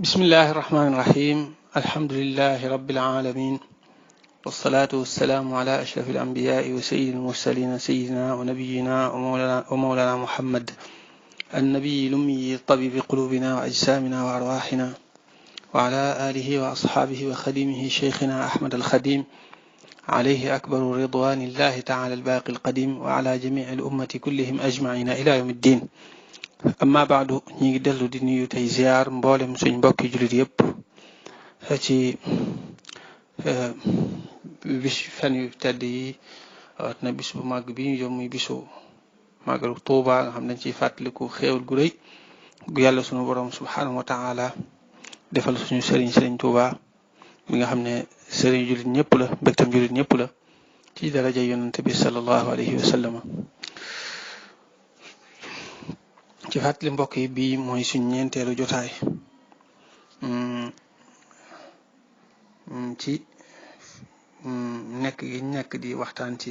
بسم الله الرحمن الرحيم الحمد لله رب العالمين والصلاة والسلام على أشرف الأنبياء وسيد المرسلين سيدنا ونبينا ومولانا محمد النبي الأمي طبيب قلوبنا وأجسامنا وأرواحنا وعلى آله وأصحابه وخديمه شيخنا أحمد الخديم عليه أكبر رضوان الله تعالى الباقي القديم وعلى جميع الأمة كلهم أجمعين إلى يوم الدين amma baadu ñi ngi dellu di nuyu tey ziar mboolem suñ mbokki jullit yépp ci bis fan yu tedd yi na bis bu màgg bi ñu jëm muy bisu màggalu Tuuba nga xam dañ ciy fàttaliku xéewal gu rëy gu yàlla sunu borom subhanahu wa taala defal suñu sëriñ Tuuba mi nga xam ne sëriñ jullit ñëpp la mbégtam jullit ñëpp la ci daraja yonante bi sallallahu alayhi wa sallam ci fàttali mbokk yi bii mooy suñ ñeenteelu jotaay ci nekk gi nekk di waxtaan ci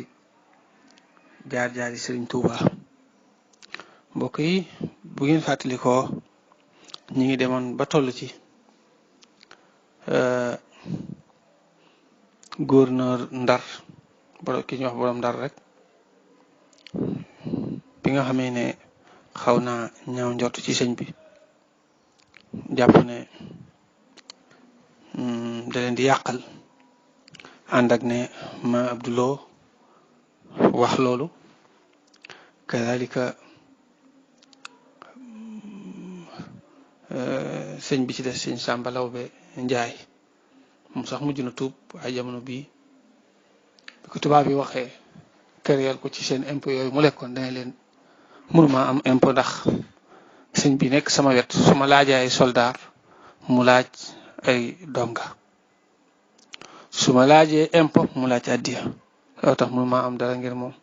jaar-jaari Sëriñ Tuuba mbokk yi bu ngeen fàttalikoo ñi ngi demoon ba toll ci gouverneur Ndar ki ñu wax borom Ndar rek bi nga xamee ne xaw naa ñaaw njort ci sëñ bi jàpp ne da leen di yàqal ànd ak ne ma Abdulo wax loolu kadalika sëñ bi ci des sëñ Sàmba Lawbe Njaay moom sax mujj na tuub ay jamono bii bi ko tubaab yi waxee këriyal ko ci seen impôt yooyu mu lekkoon dana leen mënuma am impôt ndax sëñ bi nekk sama wet su ma laajee ay soldaar mu laaj ay donga su ma laajee impôt mu laaj addiya loolu tax mënuma am dara ngir moom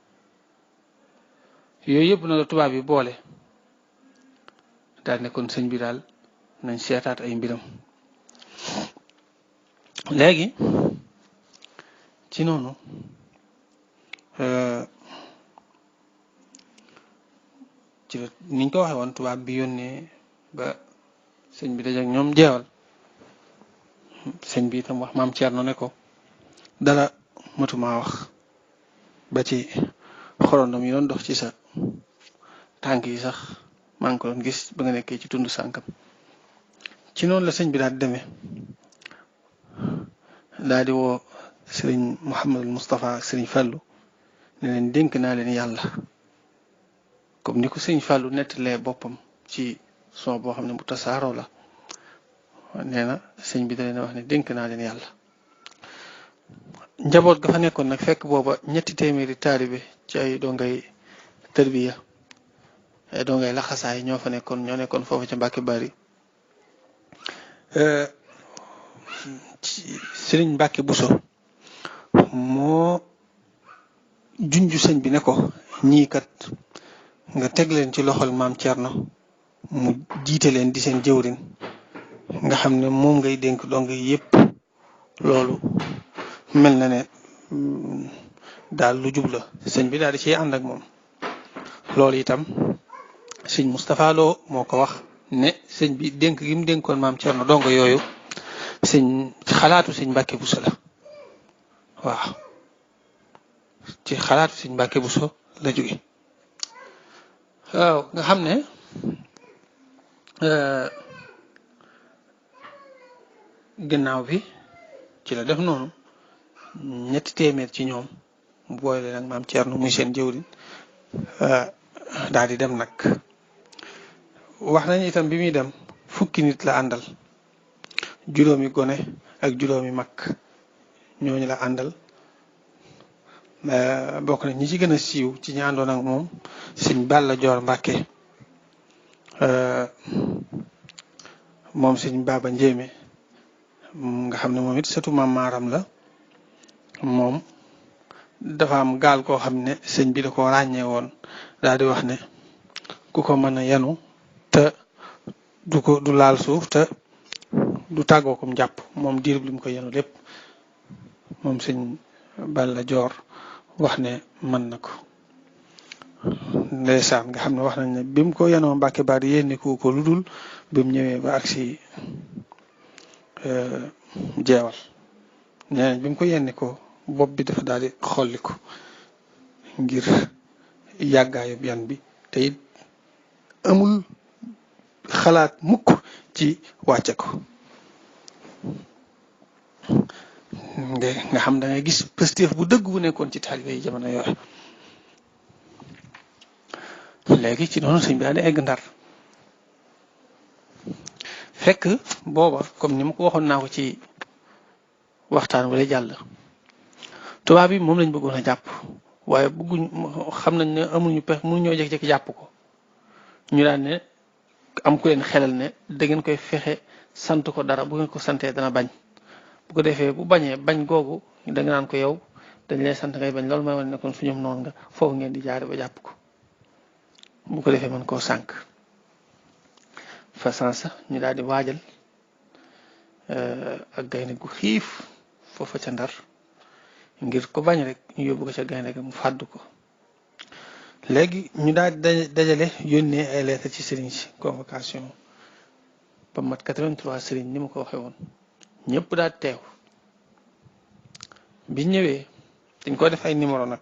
yooyu yëpp na la tubaab yi boole daal nekkoon sëñ bi daal nañ seetaat ay mbiram léegi ci noonu ci niñ ko waxee woon tubaab bi yónnee ba sëñ bi dajeek ñoom jeewal sëñ bi itam wax maam Thierno ne ko dara matuma wax ba ci xorondom yi doon dox ci sa tànk yi sax maa ngi ko doon gis ba nga nekkee ci tund sànkam ci noonu la sëñ bi daal di demee daal di woo sëriñ Mouhamadul Moustapha ak sëriñ Fallou ne leen dénk naa leen yàlla comme ni ko sëñ Fallou nettalee boppam ci son boo xam ne bu tasaaroo la nee na sëñ bi da leen wax ne dénk naa leen yàlla njaboot ga fa nekkoon nag fekk booba 300 taalibe ci ay dongay tërbiya ay dongay laxasaay ñoo nekkoon foofu ca Mbàkke Bari sëriñ Mbàkke Buso moo junju sëñ bi ne ko ñii kat nga teg leen ci loxol maam Thierno mu jiite leen di seen jëwrin nga xam ne moom ngay dénk dong yépp loolu mel na ne daal lu jub la sëñ bi daal di ciy ànd ak moom loolu itam sëñ Moustapha Lo moo ko wax ne sëñ bi dénk gi mu dénkoon maam Thierno dong yooyu sëñ ci xalaatu sëñ Mbàkke Buso la waaw ci xalaatu sëñ Mbàkke Buso la jóge waaw nga xam ne gannaaw bi ci la def noonu 300 ci ñoom mu boole nag maam Thierno muy seen jëwriñ daal di dem nag wax nañu itam bi muy dem fukki nit la àndal juróomi gone ak juróomi mag ñooñu la àndal bokk na ñi ci gën a siiw ci ñi àndoon ak moom sëñ Balla Joor Mbàkke moom sëñ Baba Njéeme nga xam ne moom it sëtu maam Maaram la moom dafa am gaal koo xam ne sëñ bi da ko ràññee woon daal di wax ne ku ko mën a yanu te du laal suuf te du tàggoo kom jàpp moom diirub li mu ko yanu lépp moom sëñ Balla Joor wax ne mën na ko ndeysaan nga xam ne wax nañ ne bi mu ko yanoo Mbàkke Bari yénni ko lu dul bi mu ñëwee ba agsi jeewal nee nañ bi mu ko yenni ko bopp bi dafa daal di xolli ko ngir yàggaayub yan bi te it amul xalaat mukk ci wàcce ko nga xam da ngay gis pëstéef bu dëgg bu nekkoon ci taalibe yi jamono yooyu. léegi ci noonu sëñ bi daal di egg Ndar fekk booba comme ni ma ko waxoon naa ko ci waxtaan wala jàll tubaab bi moom lañ bëggoon a jàpp waaye bëgguñ xam nañ ne amuñu pexe mënuñoo jékki-jékki jàpp ko ñu daan ne am ku leen xelal ne da ngeen koy fexe sant ko dara bu ngeen ko santee dana bañ bu ko defee bu bañee bañ googu da nga naan ko yow dañ lay sant ngay bañ loolu mooy wane ne kon suñu noonu nga foofu ngeen di jaare ba jàpp ko bu ko defee mën koo sànq fa sansa ñu daal di waajal ak gaynde gu xiif foofa ca Ndar ngir ko bañ rek ñu yóbbu ko ca gaynde ga mu fàddu ko léegi ñu daal di dajale yónnee ay lettre ci sëriñ si convocation ba mat 83 sëriñ ni ma ko waxee woon ñëpp daal teew bi ñëwee dañ ko def ay numéro nag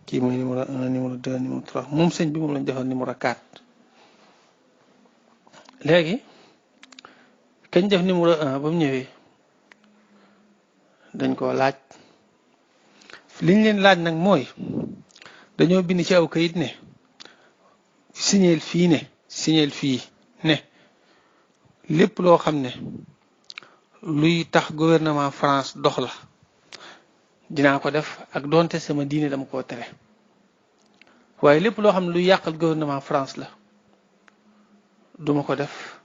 kii mooy numéro 1 numéro 2 numéro 3 moom sëñ bi moom lañ defal numéro 4 léegi kañ def numéro 1 ba mu ñëwee dañ ko laaj liñ leen laaj nag mooy dañoo bind ci aw kayit ne signeel fii ne lépp loo xam ne luy tax gouvernement France dox la dinaa ko def ak doonte sama diine dama koo tere waaye lépp loo xam ne luy yàqal gouvernement France la duma ko def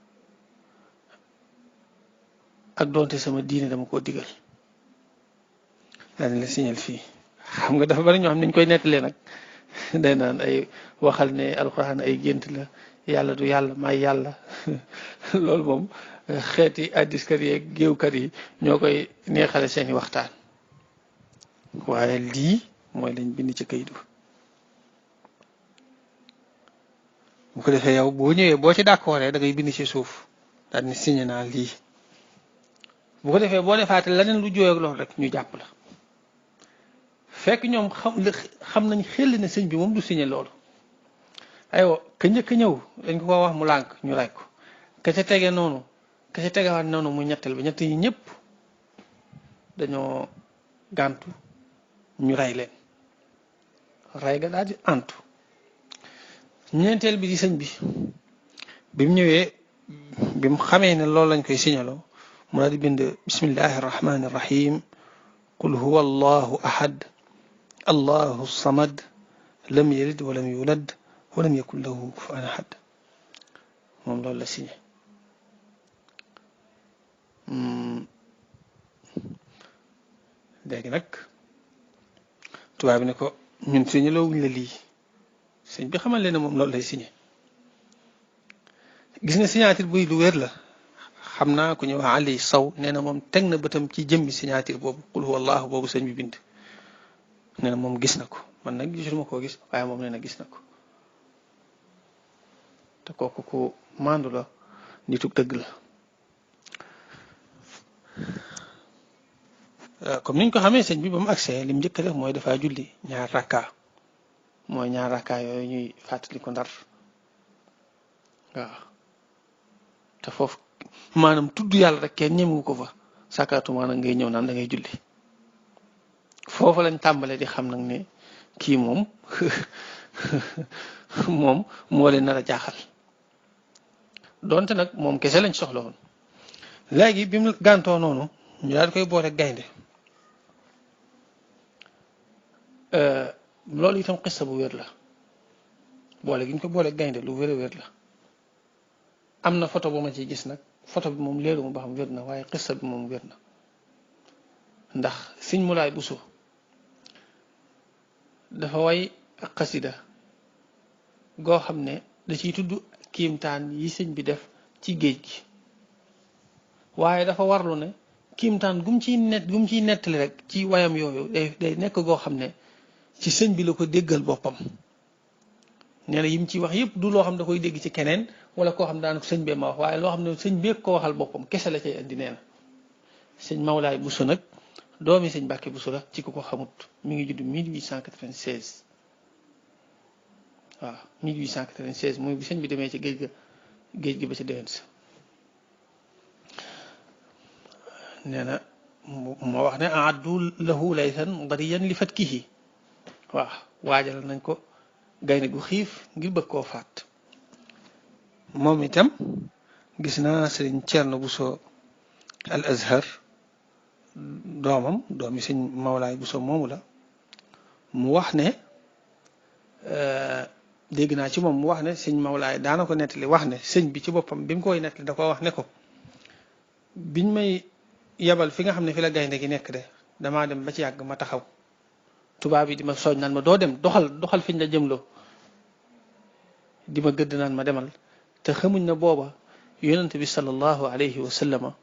ak doonte sama diine dama koo digal daal la signeel fii xam nga dafa bari ñoo xam ne ñu koy nettalee nag day naan ay waxal ne alxuraan ay gént la yàlla du yàlla may yàlla loolu moom xeeti addiskat yi ak géewkat yi ñoo koy neexale seeni waxtaan waaye lii mooy lañ bind ci kayit bu ko defee yow boo ñëwee boo ci d'accordé da ngay bind ci suuf daal ni signé naa lii bu ko defee boo defaate leneen lu jooy ak loolu rek ñu jàpp la fekk ñoom xam nañ xel ne sëñ bi moom du signé loolu aywa ka njëkk ñëw dañ ko wax mu lànk ñu ray ko ka ca tege noonu ka ca tegewaat noonu mu ñetteel ba ñett yi ñëpp dañoo gàntu ñu ray leen ray ga daal di antu ñeenteel bi di sëñ bi mu ñëwee bi mu xamee ne loolu lañ koy signaloo mu daal di bind bismillahi rahmani rahim qul huwa allahu ahad allahu samad lam yalid walam yulad walam yakun lahu kufuwan ahad moom loolu la signé léegi nag tubaab bi ne ko ñun signé loo wuñ la lii sëñ bi xamal leen ne moom loolu lay signé gis nga signature buy lu wér la xam naa ku ñuy wax Ali Sow nee na moom teg na bëtam ci jëmmi signature boobu qul huwa allahu boobu sëñ bi bind nee na moom gis na ko man nag gisuma koo gis waaye moom nee na gis na ko te kooku ku maandu la nitu dëgg la comme niñ ko xamee sëñ bi ba mu agsee lim njëkk a def mooy dafaa julli ñaar rakka mooy ñaar rakka yooyu ñuy fàttali ko Ndar waaw te foofu maanaam tudd yàlla rek kenn ñemewu ko fa sàkkaatu maanaam ngay ñëw naan da ngay julli foofu lañ tàmbalee di xam nag ne kii moom moom moo leen nar a jaaxal donte nag moom kese lañ soxla woon léegi bi mu gàntoo noonu ñu daal di koy boole gaynde loolu itam xissa bu wér la boole gi ñu ko boole gaynde lu wér a wér la am na photo bu ma ciy gis nag photo bi moom leeruma ba xam wér na waaye xissa bi moom wér na ndax Sëñ Mulaay Buso dafa way ak xasida goo xam ne da ciy tudd kiimtaan yi sëñ bi def ci géej gi waaye dafa warlu ne kiimtaan gum ciy nettali rek ci wayam yooyu day nekk goo xam ne ci sëñ bi la ko déggal boppam nee na yim ci wax yëpp du loo xam da koy dégg ci keneen wala koo xam daan sëñ bee ma wax waaye loo xam ne sëñ bee ko waxal boppam kese la cay indi nee na sëñ Mawlaay Bousso nag doomi sëñ Mbàkke Bousso la ci ku ko xamut mi ngi judd 1896 waaw 1896 mooy bu sëñ bi demee ci géej gi ba ci déwén sa nee na moo wax ne aaddu lahu laysan dariyan li fatkihi waaw waajal nañ ko gaynde gu xiif ngir bëgg koo faat moom itam gis naa sëriñ Thierno Bousso al Azhar doomi sëñ Mawlaay Bousso moomu la mu wax ne dégg naa ci moom mu wax ne sëñ Mawlaay daana ko nettali wax ne sëñ bi ci boppam bi mu koy nettali da ko wax ne ko biñ may yebal fi nga xam ne fi la gaynde gi nekk de damaa dem ba ci yàgg ma taxaw tubaab yi di ma sooj naan ma doo dem doxal fiñ la jëmloo di ma gëdd naan ma demal te xamuñ na booba yonent bi sallallahu alayhi wa sallama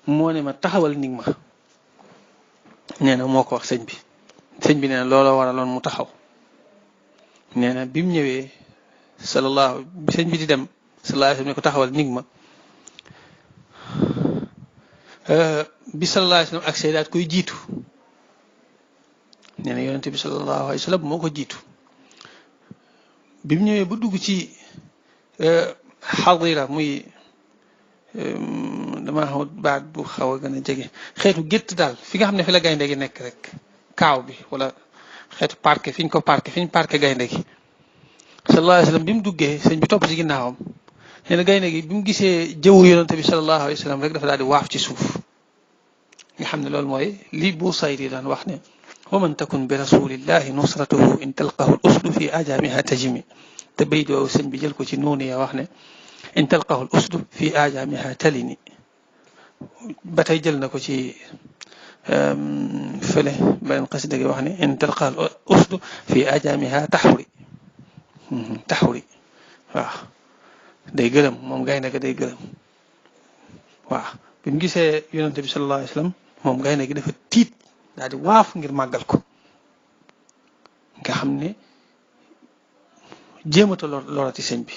moo ne ma taxawal nig ma nee na moo ko wax sëñ bi nee na looloo waraloon mu taxaw nee na bi mu ñëwee sëñ bi di dem sallallahu alayhi wa sallam ne ko taxawal nig ma bi sallallahu alayhi wa sallam ak daat koy jiitu nee na yonent bi sallallahu alayhi wa sallam moo ko jiitu bi mu ñëwee ba dugg ci xadira muy dama xamut baat bu xaw a gën a jege xeetu gétt daal fi nga xam ne fi la gaynde gi nekk rek kaaw bi wala xeetu parquet fi ñu parquet gaynde gi sallallahu alayhi wa sallam bi mu duggee sëñ bi topp ci ginnaawam nee na gaynde gi bi mu gisee jëwu yonante bi sallallahu alayhi wa sallam rek dafa daal di waaf ci suuf nga xam ne loolu mooy li Busayri daan wax ne wa man takun bi rasulillahi nusratuhu in talqahu al usdu fi ajamiha tajimi te bay doo sëñ bi jël ko ci noonu ya wax ne in talqahu al usdu fi ajamiha talini ba tey jël na ko ci fële beneen xasida gi wax ne in talqahu al usdu fi ajamiha taxuri waaw day gërëm moom gaynde ga day gërëm waaw bi mu gisee yonente bi sallallahu alayhi wa sallam moom gaynde gi dafa tiit daal di waaf ngir màggal ko nga xam ne jéemata lorati sëñ bi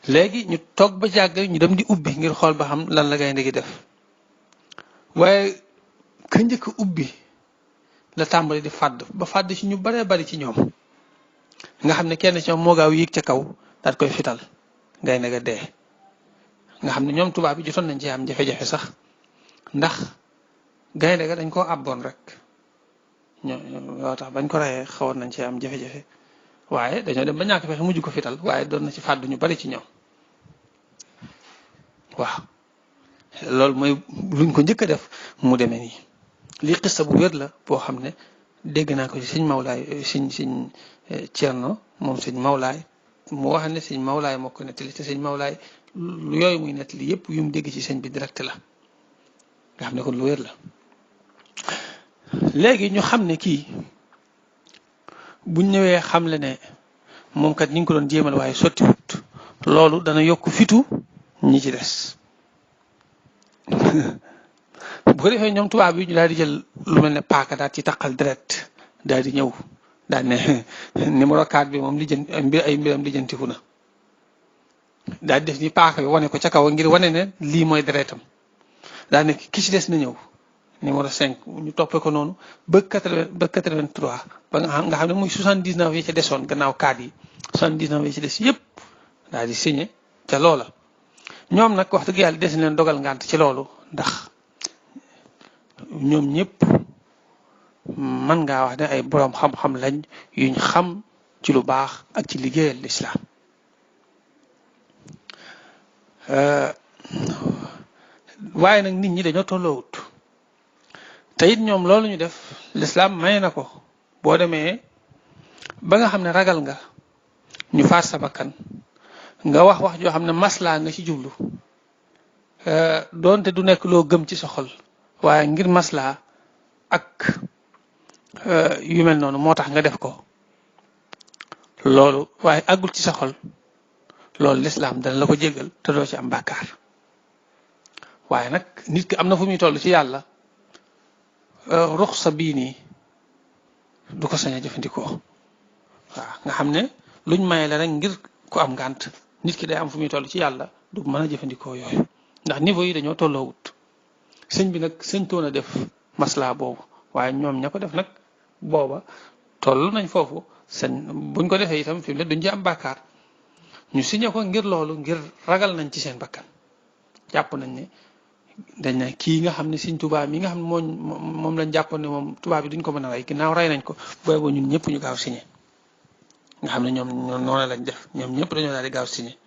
léegi ñu toog ba jàgg ñu dem di ubbi ngir xool ba xam lan la gaynde gi def waaye ka njëkk ubbi la tàmbali di fàdd ba fàdd ci ñu baree bari ci ñoom nga xam ne kenn ci ñoom moo gaaw yéeg ca kaw daal koy fital gaynde ga dee nga xam ne ñoom tubaab bi jotoon nañ ci am jafe-jafe sax ndax gaynde ga dañ koo àbboon rek ñoo tax bañ ko reyee xawoon nañ ci am jafe-jafe waaye dañoo dem ba ñàkk fexe mujj ko fital waaye doon na ci fàddu ñu bari ci ñoom waaw loolu mooy luñ ko njëkk a def mu demee nii lii xista bu wér la boo xam ne dégg naa ko ci sëñ Mawlaay sëñ Thierno moom sëñ Mawlaay mu wax ne sëñ Mawlaay moo ko nettali te sëñ Mawlaay yooyu muy nettali yëpp yu mu dégg ci sëñ bi direct la nga xam ne kon lu wér la léegi ñu xam ne kii buñ ñëwee xam le ne moom kat ñi ngi ko doon jéemal waaye sottiwut loolu dana yokk fitu ñi ci des bu ko defee ñoom tubaab bi ñu daal di jël lu mel ne paaka daal ci taqal deret daal di ñëw daal ne numéro 4 bi moom ay mbiram lijjantiku na daal di def ni paaka bi wane ko ca kaw ngir wane ne lii mooy deretam daal ne ki ci des na ñëw numéro 5 ñu toppee ko noonu ba 83 ba nga xam ne muy 79 yi ca desoon gannaaw 4 yi 79 yi ci des yëpp daal di signé ca loola ñoom nag wax dëgg yàlla des leen dogal ngànt ci loolu ndax ñoom ñëpp mën ngaa wax ne ay boroom xam-xam lañ yuñ xam ci lu baax ak ci liggéeyal lislaam waaye nag nit ñi dañoo tolloowut te it ñoom loolu ñu def lislaam may na ko boo demee ba nga xam ne ragal nga ñu faat sa bakkan nga wax joo xam ne maslaa nga ci jublu doonte du nekk loo gëm ci sa xol waaye ngir maslaa ak yu mel noonu moo tax nga def ko loolu waaye àggul ci sa xol loolu lislaam dana la ko jéggal te doo ci am bàkkaar waaye nag nit ki am na fu muy toll ci yàlla ruxsa bii nii du ko sañ a jëfandikoo waaw nga xam ne luñ maye la rek ngir ku am ngànt nit ki day am fu muy toll ci yàlla du mën a jëfandikoo yooyu ndax niveau yi dañoo tolloowut sëñ bi nag sëñtoon a def maslaa boobu waaye ñoom ña ko def nag booba toll nañ foofu sëñ buñ ko defee itam fi mu ne duñ ci am bàkkaar ñu signé ko ngir loolu ngir ragal nañ ci seen bakkan jàpp nañ ne dañ ne kii nga xam ne Sëñ Tuubaa mi nga xam ne moom lañ jàppoon ne moom tubaab bi duñ ko mën a rey ginnaaw rey nañ ko boobu ñun ñëpp ñu gaaw signé nga xam ne ñoom noonu lañ def ñoom ñëpp dañoo daal di gaaw signé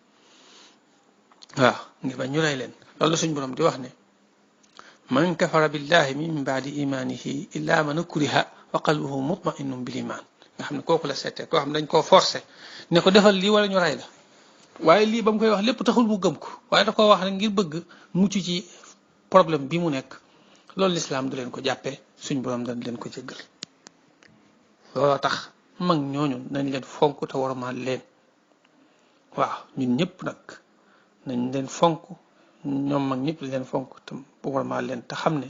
waaw ngir bañ ñu rey leen loolu la suñ borom di wax ne man kafara billahi min baadi imanihi illa man ukriha wa qalbuhu mutma'innun bil iman nga xam ne kooku la seetee koo xam ne dañ koo forcé ne ko defal lii wala ñu rey la waaye lii ba mu koy wax lépp taxul mu gëm ko waaye da koo wax rek ngir bëgg mucc ci problème bi mu nekk loolu lislaam du leen ko jàppee suñ borom dañ leen ko jéggal looloo tax mag ñooñu nañ leen fonk te warmaal leen waaw ñun ñëpp nag nañ leen fonk ñoom mag ñëpp leen fonk te warmaal leen te xam ne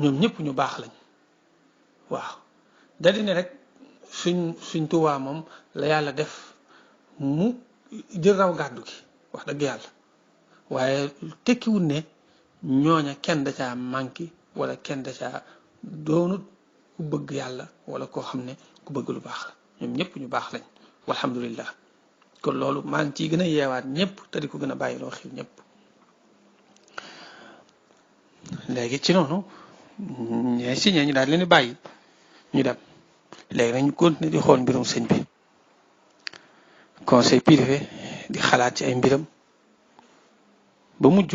ñoom ñëpp ñu baax lañ waaw da di ne rek suñ Tuubaa moom la yàlla def mu jël raw gàddu gi wax dëgg yàlla waaye tekkiwul ne ñooña kenn da caa manqué wala kenn da caa doonut ku bëgg yàlla wala koo xam ne ku bëgg lu baax la ñoom ñëpp ñu baax lañ walhamdulillah kon loolu maa ngi ciy gën a yeewaat ñëpp te di ko gën a bàyyi loo xel ñëpp léegi ci noonu ñooy signé ñu daal leen di bàyyi ñu dem léegi nag ñu continuer di xool mbirum sëñ bi conseil privé di xalaat ci ay mbiram ba mujj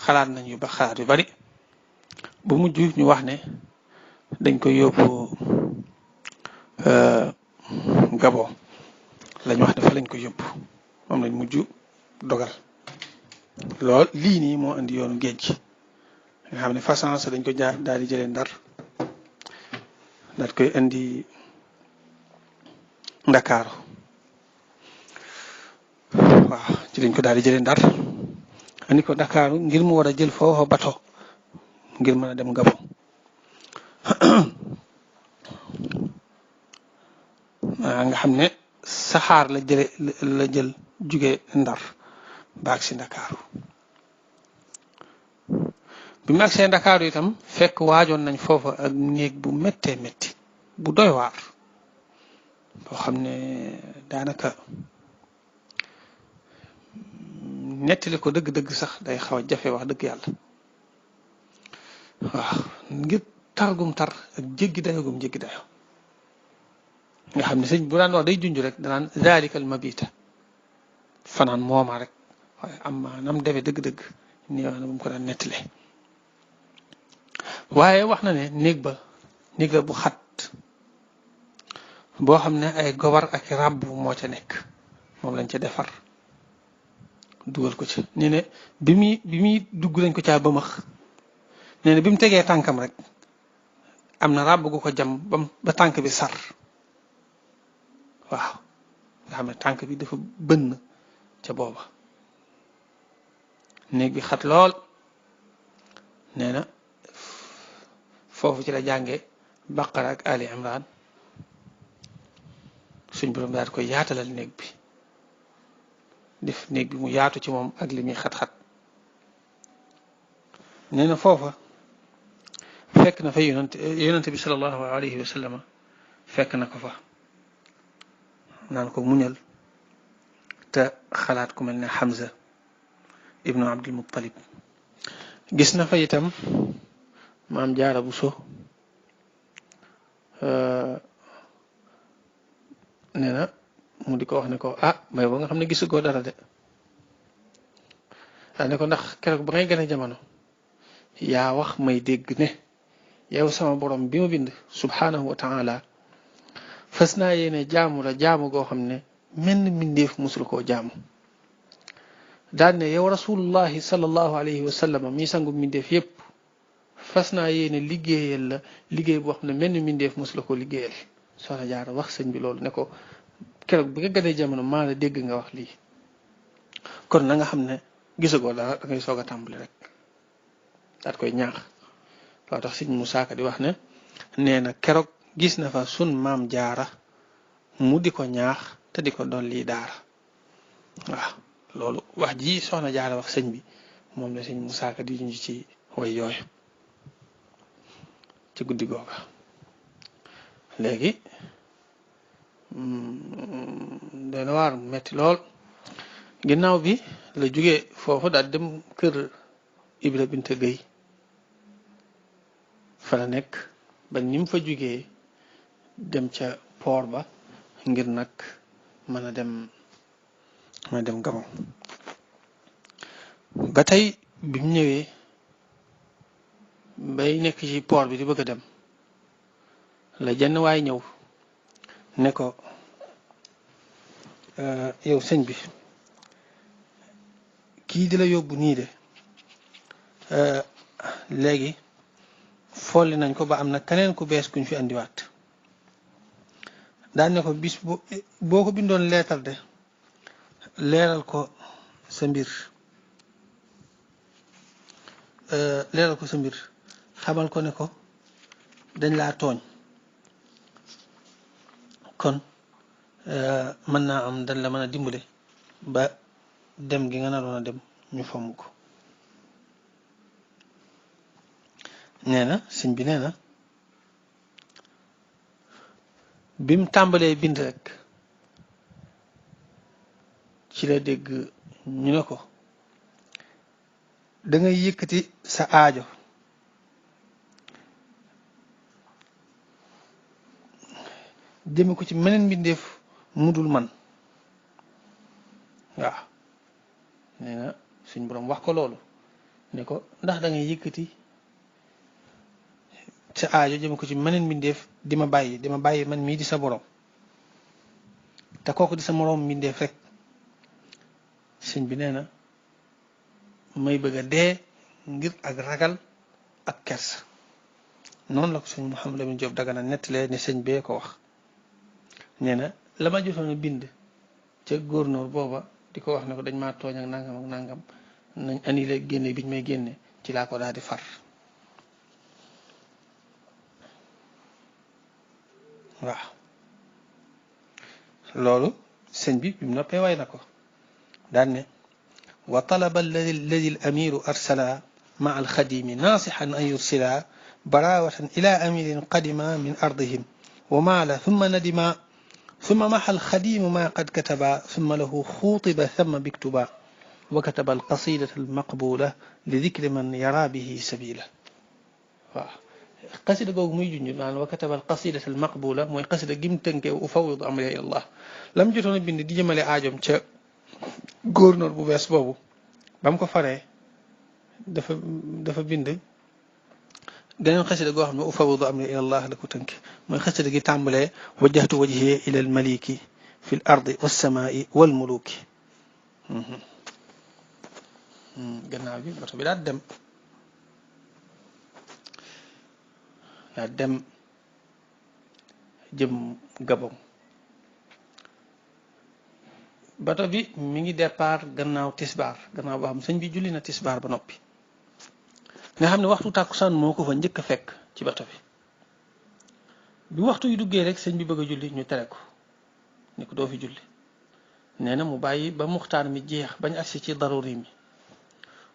xalaat nañ yu ba xalaat yu bari ba mujj ñu wax ne dañ koy yóbbu Gabon lañ wax ne fa lañ ko yóbbu moom lañ mujj dogal lool lii nii moo indi yoonu géej gi nga xam ne façon dañ ko jaar daal di jëlee Ndar daal koy indi Ndakaaru waaw ci lañ ko daal di jëlee Ndar andi ko Ndakaaru ngir mu war a jël foofa bato ngir mën a dem Gabon nga xam ne saxaar la jël jóge Ndar baag si Ndakaaru bi mu agsee Ndakaaru itam fekk waajoon nañ foofa ak néeg bu méttee métti bu doy waar boo xam ne daanaka nettali ko dëgg-dëgg sax day xaw a jafe wax dëgg yàlla waaw ngir targum tar ak jéggi dayogum jéggi dayo nga xam ne sëñ bu daan wax day junj rek danaan zalikal mabita fanaan mooma rek waaye am maanaam defe dëgg-dëgg nii wax na bu mu ko daan nettalee waaye wax na ne néeg la bu xat boo xam ne ay gobar ak ràbb moo ca nekk moom lañ ca defar dugal ko ci nee ne bi muy dugg lañ ko caa bëmax nee ne bi mu tegee tànkam rek am na ràbb gu ko jam ba tànk bi sar waaw nga xam ne tànk bi dafa bënn ca booba néeg bi xat lool nee na foofu ci la jànge Baqara ak Ali Imran suñ borom daal koy yaatalal néeg bi def néeg bi mu yaatu ci moom ak li muy xat-xat nee na foofa fekk na fa yonante bi sallallahu alayhi wa sallam fekk na ko fa naan ko muñal te xalaat ku mel ne Hamza ibnu Abdul Muttalib gis na fa itam maam Jaara Buso nee na mu di ko wax ne ko may ba nga xam ne gisu ko dara de ne ko ndax keroog ba ngay gën a jamono yaa wax may dégg ne yow sama borom bi ma bind subhanahu wa taala fas naa yéene jaamu la jaamu goo xam ne menn mbindeef musul koo jaamu daal ne yow rasulullahi sallallahu alayhi wa sallam mi sangu mbindeef yépp fas naa yéene liggéeyal la liggéey boo xam ne menn mbindeef musul koo liggéeyal Soxna Jaara wax sëñ bi loolu ne ko keroog bi nga gënee jamono maa la dégg nga wax lii kon na nga xam ne gisagoo dara da ngay soog a tàmbali rek daat koy ñaax loo tax sëñ Musaa Ka di wax ne nee na keroog gis na fa sun maam Jaara mu di ko ñaax te di ko dolli daara waaw loolu wax ji Soxna Jaara wax sëñ bi moom la sëñ Musaa Ka di junj ci way yooyu ci guddi googa. léegi dana waar metti lool. ginnaaw bi la jóge foofu daal dem kër Ibra Binte Gueye fa la nekk ba ni mu fa jógee dem ca port ba ngir nag mën a dem Gabon. ba tey bi mu ñëwee bay nekk ci port bi di bëgg a dem la jenn waay ñëw ne ko yow sëñ bi kii di la yóbbu nii de léegi folli nañ ko ba am na keneen ku bees kuñ fi andiwaat. daan ne ko bis boo ko bindoon leetar de leeral ko sa mbir xamal ko ne ko dañ laa tooñ kon mën naa am dañ la mën a dimbale ba dem gi nga naroon a dem ñu fomm ko. nee na sëñ bi nee na bim tàmbalee bind rek ci la dégg ñu ne ko da ngay yëkkati sa aajo jëme ko ci meneen mbindeef mu dul man. waaw nee na suñ borom wax ko loolu ne ko ndax da ngay yëkkati sa aajo jëme ko ci meneen mbindeef di ma bàyyi man mii di sa borom te kooku di sa moroom mbindeef rek. sëñ bi nee na may bëgg a dee ngir ak ragal ak kersa. noonu la ko sëñ Mouhamadou Lamine Diop Dagana nettalee ne sëñ bee ko wax. nee na la ma jotoon a bind ca gouverneur booba di ko wax ne ko dañ maa tooñ ak nangam nañ annulé génne biñ may génne ci laa ko daal di far. waaw loolu sëñ bi bi mu noppee way na ko daan ne wa talaba alladi al amiru arsala ma al xadimi naasixan an yursila barawatan ila amirin qadima min ardihim wa maala thumma nadima ثم محى الخديم ما قد كتبا ثم له خوطب ثم بكتبا وكتب القصيدة المقبولة لذكر من يرى به سبيلا. قصيدة googu muy junj naan وكتب القصيدة المقبولة mooy qasida gim tënke ufawwidu amri ila Allah lam jotoon a bind di jëmale aajoom ca gouverneur bu bees boobu ba mu ko faree dafa bind geneen xasida goo xam ne ufawwidu amri ila Allah la ko tënk mooy xasida gi tàmbalee wajjahtu wajhi ila al maliki fi l ardi wassamai wal muluki. gannaaw bi bato bi daal dem jëm Gabon. bato bi mi ngi départ gannaaw tisbaar gannaaw boo xam sëñ bi julli na tisbaar ba noppi nga xam ne waxtu tàkkusaan moo ko fa njëkk a fekk ci bato bi waxtu yu duggee rek sëñ bi bëgg a julli ñu tere ko ni ko doo fi julli. nee na mu bàyyi ba muxtaar mi jeex bañ agsi ci daruri mi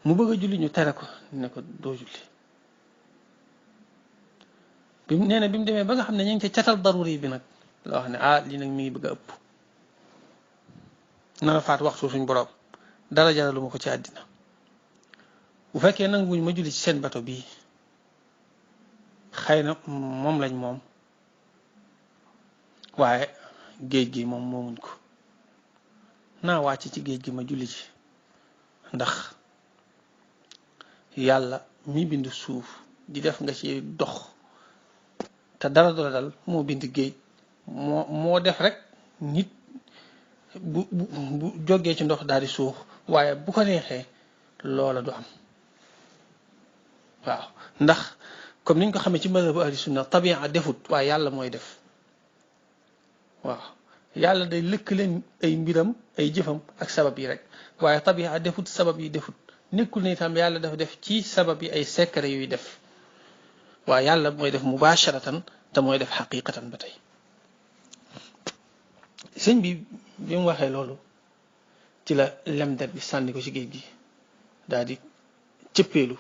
mu bëgg a julli ñu tere ko ne ko doo julli. nee na bi mu demee ba nga xam ne ñu ngi ca catal daruri bi nag la wax ne lii nag mi ngi bëgg a ëpp nana faat waxtu suñ borom dara jaralu ma ko ci àddina bu fekkee nanguwuñ ma julli ci seen bato bii xëy na moom lañ moom waaye géej gi moom moomuñ ko naa wàcc ci géej gi ma julli ci ndax yàlla mi bind suuf di def nga ci dox te dara du la dal moo bind géej moo def rek nit bu jógee ci ndox daal di suux waaye bu ko neexee loola du am. waaw ndax comme niñ ko xamee ci mazhabu ahli sunna tabia defut waaye yàlla mooy def. waaw yàlla day lëkkale ay mbiram ay jëfam ak sabab yi rek waaye tabia defut sabab yi defut nekkul ne itam yàlla dafa def ci sabab yi ay secret yuy def waaye yàlla mooy def mubasharatan te mooy def xaqiqatan ba tey. sëñ bi mu waxee loolu ci la lemdet bi sànni ko ci géej gi daal di cëppeelu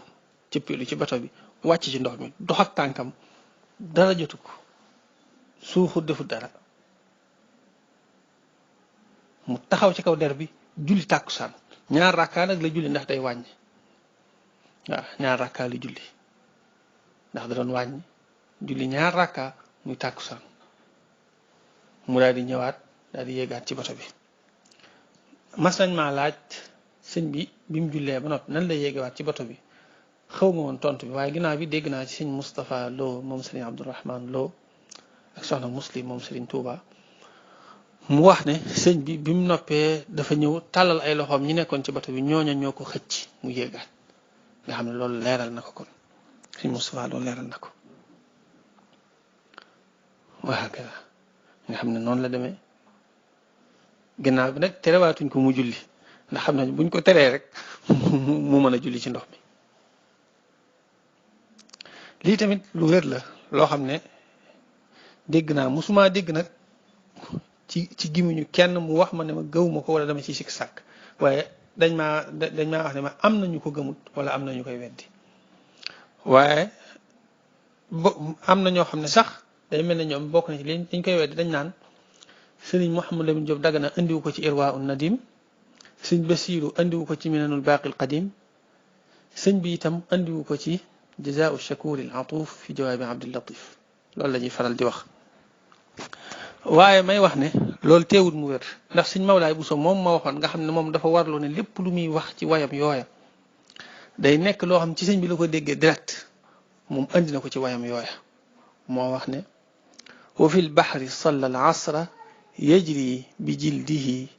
ci bato bi wàcc ci ndox mi dox ak tànkam dara jotu ko suuxut defut dara mu taxaw ci kaw der bi julli tàkkusaan ñaar rakkaa nag la julli ndax day wàññi waaw ñaar rakkaa la julli ndax da doon wàññi julli ñaar rakkaa muy tàkkusaan mu daal di ñëwaat daal di yéegaat ci bato bi mas nañ maa laaj sëñ bi mu jullee ba noppi nan la yéegewaat ci bato bi xaw ma woon tontu bi waaye ginnaaw bi dégg naa ci sëñ Moustapha Lo moom sëriñ Abdourahman Lo ak soxna Muslim moom sëriñ Touba mu wax ne sëñ bi mu noppee dafa ñëw tàllal ay loxoom ñi nekkoon ci bato bi ñooña ñoo ko xëcc mu yéegaat nga xam ne loolu leeral na ko kon sëñ Moustapha loolu leeral na ko waa kay nga xam ne noonu la demee ginnaaw bi nag terewaatuñ ko mu julli ndax xam nañ buñ ko teree rek mu mën a julli ci ndox mi lii tamit lu wér la loo xam ne dégg naa musuma dégg nag ci gimiñu kenn mu wax ma ne ma gëwuma ko wala dama ci sikk sàkk waaye dañ maa wax ne ma am nañu ko gëmut wala am nañu koy weddi waaye am na ñoo xam ne sax day mel ne ñoom bokk na ci li dañ koy weddi dañ naan sëriñ Mouhamadou Lamine Diop Dagana indiwu ko ci Irwa un Nadim sëñ Basiiru indiwu ko ci Minanul Baaqil Qadim sëñ bi itam indiwu ko ci Jazaa'u Shakuuril Atuuf fi jawaabi Abdul Latif loolu la ñuy faral di wax waaye may wax ne loolu teewul mu wér ndax sëñ Mawlaay Buso moom ma waxoon nga xam ne moom dafa warloo ne lépp lu muy wax ci wayam yooya day nekk loo xam ci sëñ bi la ko déggee direct moom andi na ko ci wayam yooya moo wax ne wa fil bahri salla al asra yajri bi jildihi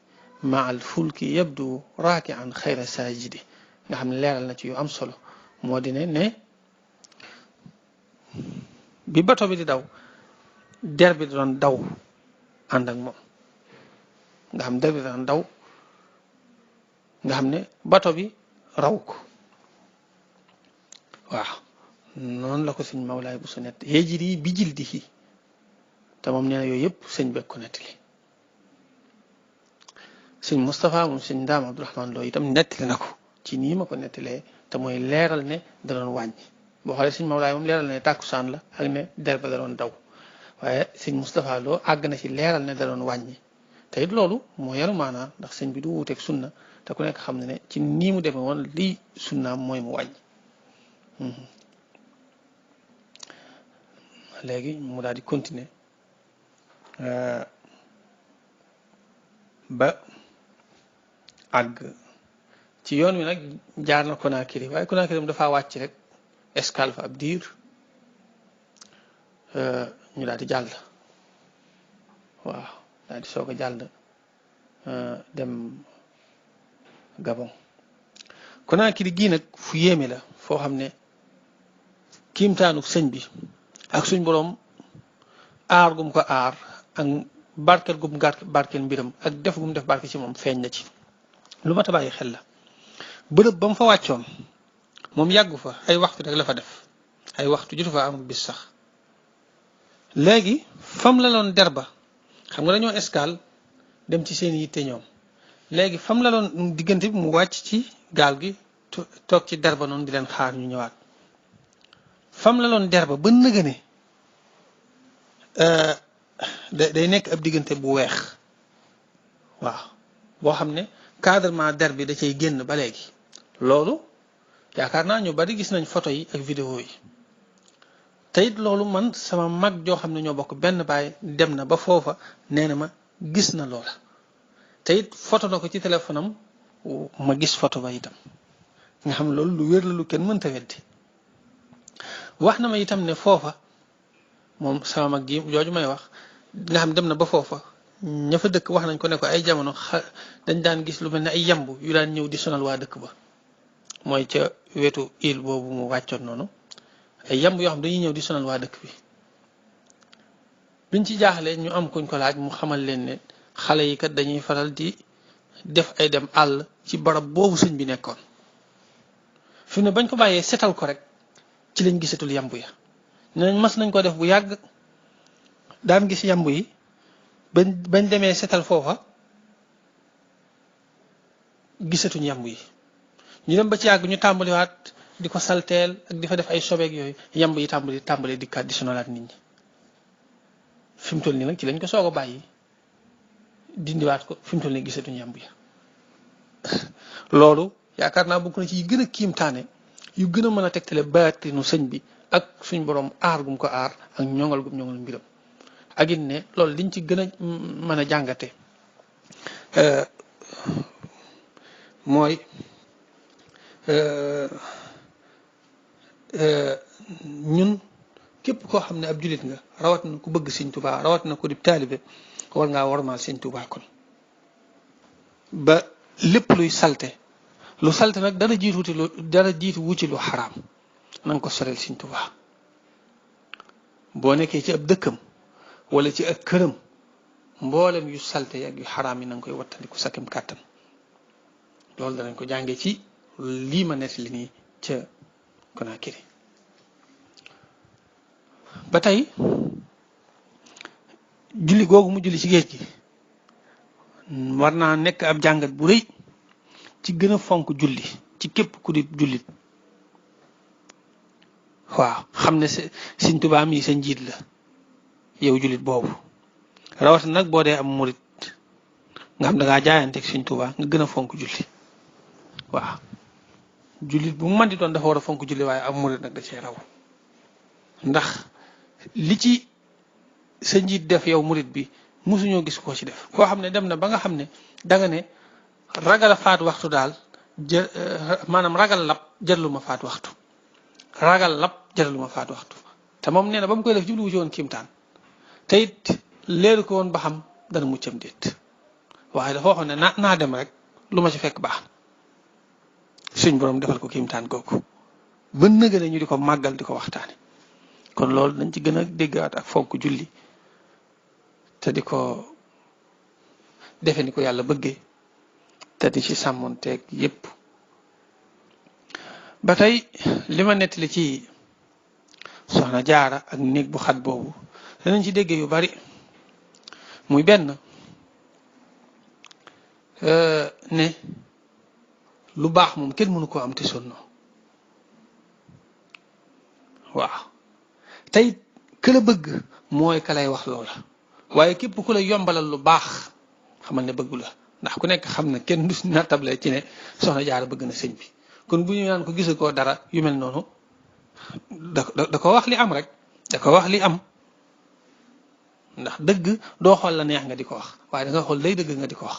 ma al fulki yabdu raakian xayra saajidi nga xam ne leeral na ci yu am solo moo di ne bi bato bi di daw der bi doon daw ànd ak moom nga xam der bi doon daw nga xam ne bato bi raw ko waaw noonu la ko sëñ Mawlaay bu su nett yajri bi jildihi te moom nee na yooyu yëpp sëñ bekk ko nettali sëñ Moustapha moom sëñ Ndaam Abdourahman Lo itam nettali na ko ci nii ma ko nettalee te mooy leeral ne da doon wàññi boo xoolee sëñ Mawlaay moom leeral ne tàkkusaan la ak ne der ba da doon daw waaye sëñ Moustapha Lo àgg na ci leeral ne da doon wàññi te it loolu moo yaru maanaa ndax sëñ bi du wuuteeg sunna te ku nekk xam ne ne ci nii mu demee woon lii sunnaam mooy mu wàññi léegi mu daal di continuer ba àgg ci yoon wi nag jaar na Conakry waaye Conakry moom dafa wàcc rek escale fa ab diir ñu daal di jàll waaw daal di soog a jàll dem Gabon Conakry gii nag fu yéeme la foo xam ne kiimtaanu sëñ bi ak suñ boroom aar gum ko aar ak barkeel gum barkeel mbiram ak def gum def barke ci moom feeñ na ci lu mat a bàyyi xel la bërëb ba mu fa wàccoon moom yàggu fa ay waxtu rek la fa def ay waxtu jotu fa am bis sax léegi fam la loon der ba xam nga dañoo escale dem ci seen yitte ñoom léegi fam la loon diggante bi mu wàcc ci gaal gi toog ci der ba noonu di leen xaar ñu ñëwaat fam la loon der ba ba nëgëne day nekk ab diggante bu weex waaw boo xam ne cadrement der bi da cay génn ba léegi loolu yaakaar naa ñu bari gis nañ photo yi ak vidéo yi te it loolu man sama mag joo xam ne ñoo bokk benn baay dem na ba foofa nee na ma gis na loola te it photo na ko ci téléphone am ma gis photo ba itam nga xam loolu lu wér la lu kenn mënta weddi wax na ma itam ne foofa moom sama mag ji jooju may wax nga xam dem na ba foofa ña fa dëkk wax nañ ko ne ko ay jamono dañ daan gis lu mel ne ay yamb yu daan ñëw di sonal waa dëkk ba mooy ca wetu île boobu mu wàccoon noonu ay yamb yoo xam dañuy ñëw di sonal waa dëkk bi biñ ci jaaxlee ñu am kuñ ko laaj mu xamal leen ne xale yi kat dañuy faral di def ay dem àll ci barab boobu sëñ bi nekkoon fi mu ne bañ ko bàyyee setal ko rek ci lañ gisatul yamb ya nañ mas nañ ko def bu yàgg daan gis yamb yi bañ demee setal foofa gisatuñ yamb yi ñu dem ba ci yàgg ñu tàmbaliwaat di ko salteel ak di fa def ay sobeek yooyu yamb yi tàmbali dikkaat di sonalaat nit ñi fi mu toll nii nag ci lañ ko soog a bàyyi dindiwaat ko fi mu toll nii gisatuñ yamb yi loolu yaakaar naa bokk na ci yi gën a kiimtaane yu gën a mën a tegtale baatinu sëñ bi ak suñ borom aar gum ko aar ak ñongal gum ñongal mbiram ak it ne loolu liñ ci gën a mën a jàngate mooy ñun képp koo xam ne ab jullit nga rawat na ku bëgg sëñ Tuubaa rawat na ko di taalibe war ngaa warmaal sëñ Tuubaa kon ba lépp luy salte lu salte nag dara jiitu wuti lu xaraam na nga ko soreel sëñ Tuubaa boo nekkee ci ab dëkkam wala ci ak këram mboolem yu salte ak yu xaraam yi na nga koy wattandiku sa kem kàttan loolu danañ ko jàngee ci lii ma nettali nii ca Conakry ba tey julli googu mu julli ci géej gi war naa nekk ab jàngat bu rëy ci gën a fonk julli ci képp ku di jullit waaw xam ne sëñ Tuubaa mi sa njiit la yow jullit boobu rawatina nag boo dee am murit nga xam da ngaa jaayanteeg sëñ Tuubaa nga gën a fonk julli waaw jullit bu mu mën di doon dafa war a fonk julli waaye am murit nag da cee raw ndax li ci sa njiit def yow murit bi mosuñoo gis koo ci def koo xam ne dem na ba nga xam ne danga ne ragal a faat waxtu daal maanaam ragal lab jaralu ma faat waxtu ragal lab jaralu ma faat waxtu te moom nee na ba mu koy def jubluwu ci woon kiimtaan te it leeru ko woon ba xam dana muccam déet waaye dafa waxoon ne naa dem rek lu ma ci fekk baax suñ borom defal ko kiimtaan kooku ba nëga ne ñu di ko màggal di ko waxtaane kon loolu dañ ci gën a déggaat ak fonk julli te di ko defe ni ko yàlla bëggee te di ci sàmmonteeg yépp ba tey li ma nettali ci soxna jaara ak néeg bu xat boobu danañ ci déggee yu bari muy benn ne lu baax moom kenn mënu koo am te sonno waaw tey ka la bëgg mooy ka lay wax loola waaye képp ku la yombalal lu baax xamal ne bëggu la ndax ku nekk xam na kenn du nattable ci ne soxna jaara bëgg na sëñ bi kon bu ñu naan ko gisa koo dara yu mel noonu da ko wax li am rek da ko wax li am ndax dëgg doo xool la neex nga di ko wax waaye da nga xool lay dëgg nga di ko wax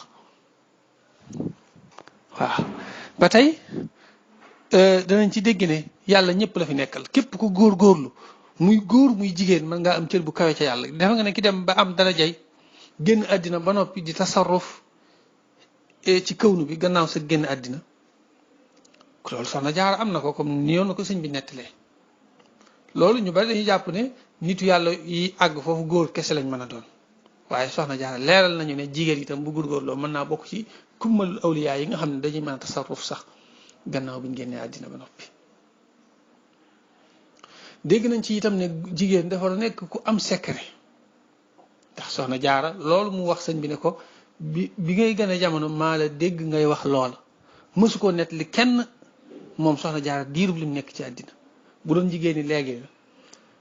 waaw ba tey danañ ci dégg ne yàlla ñëpp la fi nekkal képp ku góorgóorlu muy góor muy jigéen mën ngaa am cër bu kawe ca yàlla dafa nga ne ki dem ba am darajay génn àddina ba noppi di tasarruf ci kawnu bi gannaaw sa génn àddina loolu soxna jaara am na ko comme ni yoon na ko sëñ bi nettalee loolu ñu bari dañuy jàpp ne nitu yàlla yi àgg foofu góor kese lañ mën a doon waaye soxna jaara leeral nañu ne jigéen itam bu góorgóorloo mën naa bokk ci kummal awliyaa yi nga xam ne dañuy mën a tasarruf sax gannaaw bi ñu génnee àddina ba noppi dégg nañ ci itam ne jigéen dafa nekk ku am secret ndax soxna jaara loolu mu wax sëñ bi ne ko bi ngay gën a jamono maa la dégg ngay wax loola mësu koo nett li kenn moom soxna jaara diirub lim nekk ci àddina bu doon jigéen ñi léegi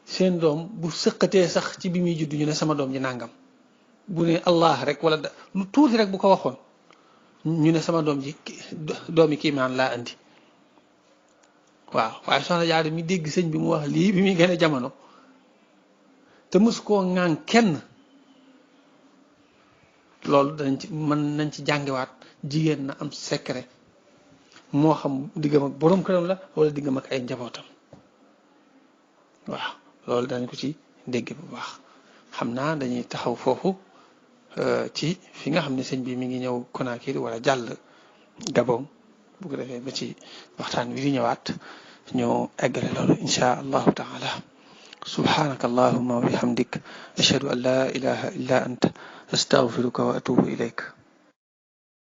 seen doom bu sëqatee sax ci bi muy judd ñu ne sama doom ji nàngam bu ne allah rek wala lu tuuti rek bu ko waxoon ñu ne sama doom ji doomi kiimaan laa andi waaw waaye soxna jaara mi dégg sëñ bi mu wax lii bi muy gën a jamono te mësu koo ŋaan kenn loolu danañ ci mën nañ ci jàngewaat jigéen na am secret moo xam diggam ak borom këram la wala diggam ak ay njabootam waaw loolu danañ ko ci dégg bu baax xam naa dañuy taxaw foofu ci fi nga xam ne sëñ bi mi ngi ñëw Conakry wala jàll Gabon bu ko defee ba ci waxtaan wi di ñëwaat ñu eggale loolu insha allahu taala subhanaka allahumma wa bihamdik ashhadu an la ilaha illa anta astaghfiruka wa atubu ilayk